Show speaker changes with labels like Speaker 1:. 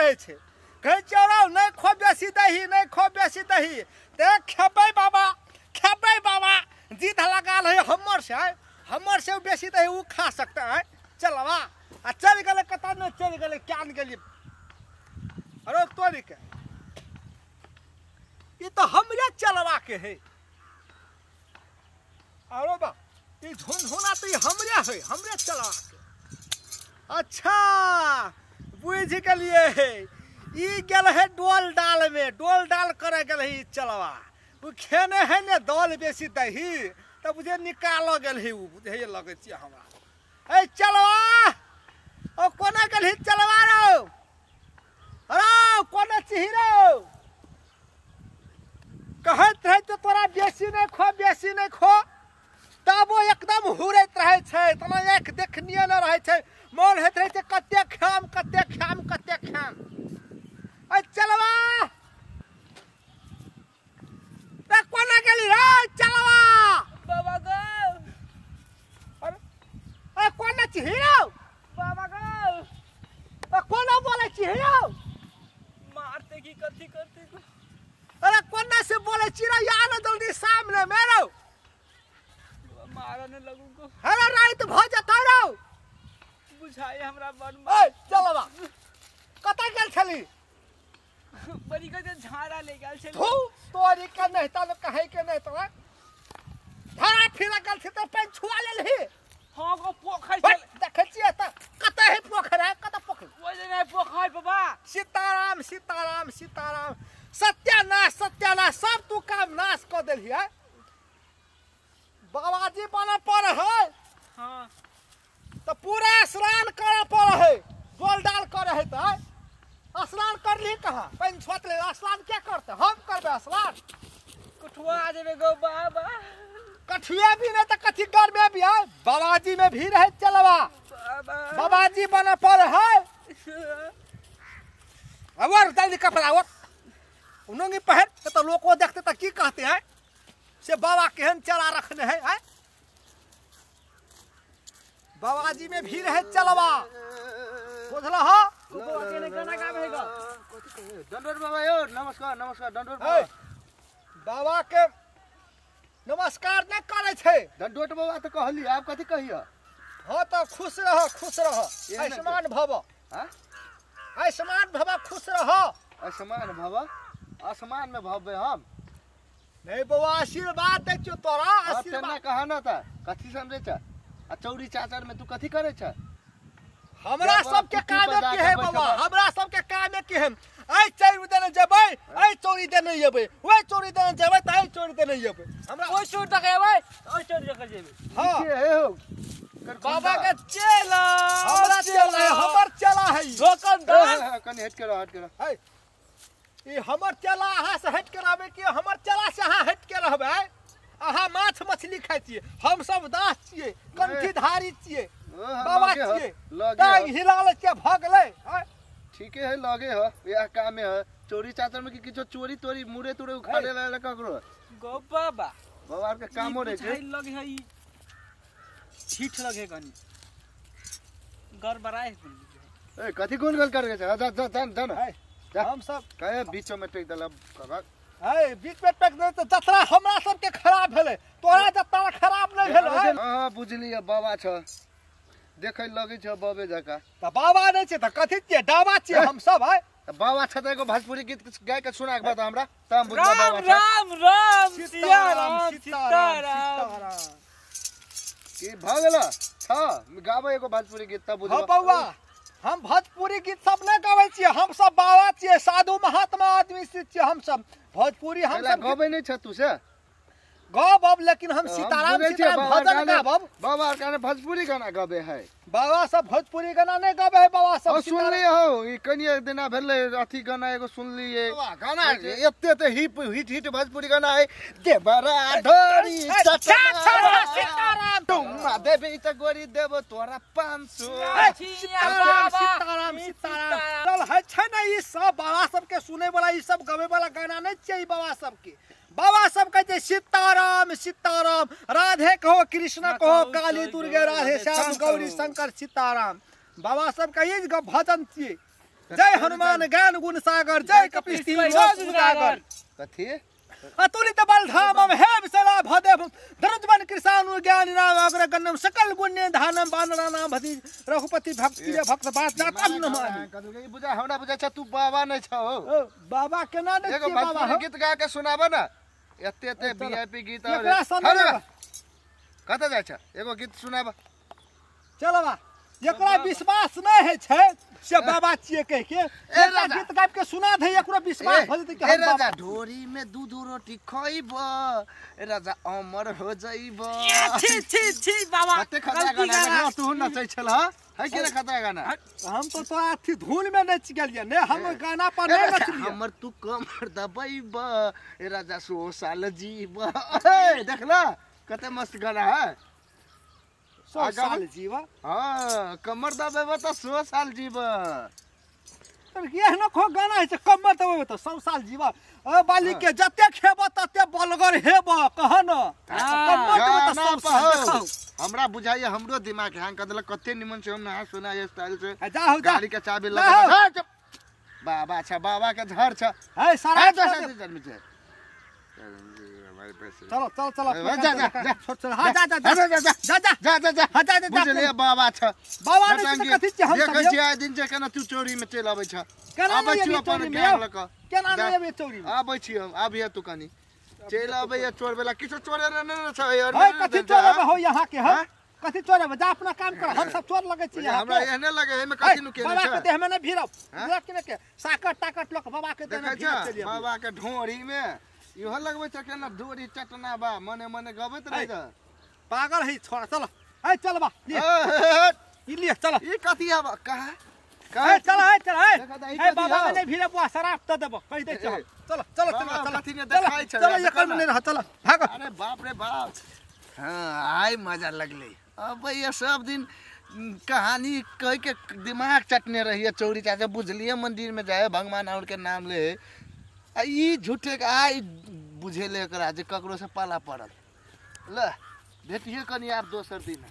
Speaker 1: रहै छै। कहै छियै रौ नहि खो बेसी दही, नहि खो बेसी दही, ते खेबै बाबा, खेबै बाबा, जिद लगा है हमर से, हमर से बेसी दही ओ खा सकता है। चलवा आ चलि गेलै कतऽ नहि चलि गेलै, क्या ने गेलियै। अरे तोरी के ई तऽ हमरे चलवा के है। अरे बा ई झुनझुना तऽ ई हमरे है, हमरे चलवा के। अच्छा बुझि गेलियै, ई गेल है डोल डाल में, डोल डाल करे गेल है ई चलवा। ओ खेने है ने दल बेसी दही तऽ बुझे निकालऽ गेल है ओ, बुझे लगै छियै हमरा। ए चलवा, ओ कोना गेल है चलवा रौ? रौ कोना छिही रौ? कहैत रहै तऽ तोरा बेसी नहि खो, बेसी नहि खो, तबो एकदम हुरैत रहै छै, तना आँखि देखनिये नहि रहै छै, मोन होइत रहै छै कते खाम, कते खाम, कते खाम। ए चलवा रे कोना गेली रे चलवा?
Speaker 2: बाबा गो,
Speaker 1: अरे ए कोना छिही रौ?
Speaker 2: बाबा गो,
Speaker 1: ए कोना बोलै छिही रौ?
Speaker 2: मारते की कथी करते गो?
Speaker 1: अरे कोना से बोलै छी रे? आ ना जल्दी सामने में रौ,
Speaker 2: मारने लगू गो।
Speaker 1: अरे राति भऽ जेतौ रौ।
Speaker 2: बुझाइ हमरा बड़।
Speaker 1: ए चलवा कतऽ गेल छली?
Speaker 2: बड़ी के झाड़ा ले गेल छली।
Speaker 1: धू तोरी के नहि तऽ कहै के नहि तऽ झाड़ा फिरा गेल छी तऽ पानि छुआ लेलही।
Speaker 2: हाँ गो पोखरि छल,
Speaker 1: देखै छियै तऽ कतऽ है पोखरि, है कतऽ पोखरि?
Speaker 2: ओहि जे नहि पोखरि बाबा।
Speaker 1: सीताराम सीताराम सीताराम, सत्यानाश सत्यानाश, सब तू काम नाश कऽ देलही है। बाबाजी बनऽ पड़ै है।
Speaker 2: हाँ
Speaker 1: तऽ पूरा स्नान करऽ पड़ै है, डोल डाल करै है तऽ स्नान करली कहाँ? पानि छोतले स्नान के करतै? हम करबै स्नान।
Speaker 2: कठुआ जेबै गो बाबा।
Speaker 1: कठुआ भी नहि तऽ कथी गरमे भी है, बाबाजी में भी रहै चलवा, बाबाजी बनऽ पड़ै है। और जल्दी कपड़ा और नोंगी पहिर, तऽ लोको देखते तऽ की कहते हैं से बाबा केहन चला रखने है, है? बाबाजी में भी रहे चलवा, बुझल हो?
Speaker 2: गाना गाबै है गो।
Speaker 3: दंडोर बाबा यो नमस्कार, नमस्कार दंडोर बाबा।
Speaker 1: बाबा के नमस्कार नहि करै छै
Speaker 3: दंडोट बाबा तऽ कहली, आब कथी कहिय?
Speaker 1: हाँ तऽ खुश रह, खुश रह, आयुष्मान भव।
Speaker 3: हाँ
Speaker 1: आयुष्मान भव, खुश रह।
Speaker 3: आयुष्मान भव, आसमान में भवबे हम।
Speaker 1: नहीं बौआ आशीर्वाद दै छियौ तोरा, आशीर्वाद।
Speaker 3: कहा ना था कथी समझै छ? आ चौरी चाचर में तू कथी करै छ?
Speaker 1: हमरा सबके काम की है बाबा, हमरा सबके काम की है? ऐ चोरी देने जेबै, ऐ चोरी देने जेबै, ओइ चोरी देने जेबै तऽ ऐ चोरी देने जेबै। हमरा
Speaker 2: ओइ चोरी तक एबै, ओइ चोरी तक जेबै।
Speaker 1: हां
Speaker 3: के हे हो
Speaker 1: बाबा के चेला, हमरा चेला है, हमर चेला है
Speaker 2: दुकानदार।
Speaker 3: कनी हट के रह, हट के रह।
Speaker 1: है ई हमर चेला अहाँ से हट के रहबै कि हमर चेला से अहाँ हट के रहबै? अहाँ माछ मछली खाइ छियै, हम सब दास छियै, कंठीधारी छियै, बाबा छियै, टांग हिला लै छियै, भऽ गेलै।
Speaker 3: ठीके है, लगे है यह काम है। चोरी चाचर में कि किछो चोरी तोरी मुरे तुरे उखाड़े वाला ककरो
Speaker 2: गो बाबा।
Speaker 3: बाबा के कामो रहे छै।
Speaker 2: लगे है ई छीठ लगे कनी गड़बड़ाय।
Speaker 3: ए कथी गोल गोल करे छै? जा जा जा जा
Speaker 1: जा, हम सब
Speaker 3: कहे बीच में टेक देला कबक।
Speaker 1: ए बीच में टेक दे त जतरा हमरा सब के खराब भेलै, तोरा जतरा खराब नै भेलै।
Speaker 3: हां बुझलियै बाबा छ, देखै लगै छ बाबे जका।
Speaker 1: त बाबा नै छै त कथी छियै? डाबा छियै हम सब है।
Speaker 3: त बाबा छ त एगो भोजपुरी गीत गाय के सुना के बता हमरा, त हम बुझबा बाबा छ।
Speaker 2: राम राम
Speaker 1: सीताराम सीताराम
Speaker 3: की भ गेल छ? गाबै एगो भोजपुरी गीत त बुझबा।
Speaker 1: हां बौआ, हम भोजपुरी गीत सब नहि गाबै छियै, हम सब बाबा छियै, साधु महात्मा आदमी से छियै हम सब। भोजपुरी हम सब
Speaker 3: गाबै नहि छ तू से?
Speaker 1: गाबब, लेकिन हम सीताराम सीताराम भजन गाबब।
Speaker 3: बाबा के भोजपुरी गाना गाबे है
Speaker 1: बाबा सब, भोजपुरी गाना नहीं गाबे है बाबा सब।
Speaker 3: सुनलिए हो ई कनिए दिना भेलै अथी गाना एगो सुनलिए गाना एते ते हिप हिट हिट भोजपुरी गाना है। देबरा ढोरी चटना
Speaker 1: सीताराम
Speaker 3: तुम देबे त गोरी देबो तोरा 500।
Speaker 1: सीताराम सीताराम सीताराम चल है छै ने। ई सब बाबा सब के सुने वाला, ई सब गावे वाला गाना नहीं चाहिए बाबा सब के। बाबा सब कहै छै सीताराम सीताराम, राधे कहो कृष्ण कहो काली दुर्गे राधे श्याम गौरी शंकर सीताराम। बाबा सब कहिए भजन छियै। जय हनुमान ज्ञान गुण सागर जय कपीश तिहु लोक उजागर।
Speaker 3: कथी
Speaker 1: अतुलित बल धामम हे विशला भदेव धनुजवन कृषाणु ज्ञान राम अग्र गण्यम सकल गुण्य धानम बानरानाम भति रघुपति भक्त प्रिय भक्त बात जातम नमामि।
Speaker 3: कथी बुझा हमरा बुझा छ तू बाबा नै छ हो।
Speaker 1: ओ बाबा केना नै
Speaker 3: एगो
Speaker 1: छियै बाबा
Speaker 3: भोजपुरी गीत गा के सुनाब न। एते एते वीआईपी गीत
Speaker 1: एकरा सुनाब।
Speaker 3: कतऽ जाइ छ? एगो गीत सुनाब।
Speaker 1: चलबा एकरा विश्वास नै है छै से बाबा छियै कह के एकरा गीत गाबि के सुना दे एकरो विश्वास भ जेतै कि हम
Speaker 3: राजा ढोरी में दूध रोटी खइब राजा अमर हो जइब।
Speaker 2: छी छी छी बाबा
Speaker 3: कते खतरा गाना देखलो तू नचै छल है के रे खतरा गाना।
Speaker 1: हम तो तोरा अथी धुन में नच गेलियै ने हम गाना पर नै नचलियै।
Speaker 3: हमर तू कमर दबैब राजा 100 साल जीब। ए देखला कते मस्त गाना है।
Speaker 1: 100 साल जीवा।
Speaker 3: हाँ कमर दबेब तो 100 साल जीवा।
Speaker 1: एहनो खो गाना है कमर दबेब तो 100 साल जीवा। ओ बाली के जते खेब तते बलगर हेब कह न कमर दबेब तो 100 साल।
Speaker 3: हमरा बुझाइए हमरो दिमाग हैंग कर देलक कते निमन से हम नहा सुना स्टाइल से।
Speaker 1: जा हो जा
Speaker 3: गाड़ी के चाबी लगा बाबा। अच्छा बाबा के झर छ
Speaker 1: है सारा
Speaker 3: आदमी छै।
Speaker 1: चलो चलो चलो
Speaker 3: जा जा जा
Speaker 1: चल हां जा जा जा जा जा जा जा जा हां जा जा
Speaker 3: बुझलिए बाबा छ
Speaker 1: बाबा ने कथि छी हम सब
Speaker 3: देखै छी आइ दिन जे केना तू चोरी में चल आबै छ।
Speaker 1: केना
Speaker 3: आबै छी अपन गैंग ल क
Speaker 1: केना नै आबै चोरी में
Speaker 3: आबै छी हम। आबिए तू कनी चल आबै चोर वाला किछो चोरे नै न छ यार।
Speaker 1: है कथि चोरबे हो यहां के है कथि चोरबे जा अपना काम कर। हम सब चोर लगै छी यहां
Speaker 3: हमरा एहने लगे एमे कथि नु केने
Speaker 1: बाबा
Speaker 3: छ
Speaker 1: के देह में नै भिरब के के साकट ताकट लोक बाबा के देह में
Speaker 3: देखै
Speaker 1: भिरब
Speaker 3: छ
Speaker 1: चलिए।
Speaker 3: बाबा के ढोरी में इहो लगबै छ केना ढोरी चटना बा मने मने गबैत रहि जा।
Speaker 1: पागल है छोड़ा चल ए चल बा लिए ई लिए चल
Speaker 3: ई कथि आब कहा
Speaker 1: ए चल ए चल ए ए बाबा में नै भिरब बुआ शराब त देब कहि दै छ। चल चल चल चल
Speaker 3: कथि ने देखाइ छ
Speaker 1: चल एकर में नै रह चल भाग।
Speaker 3: अरे बाप रे बाप हां आइ मजा लगलै। अब ये सब दिन कहानी कह के दिमाग चटने रहिए चोरी चाचा बुझलिए मंदिर में जाए भगवान और के नाम ले आ ई झूठे के आइ बुझेले एकरा जे ककरो से पाला पड़ल। ल भेटिए कनी आब दोसर दिन।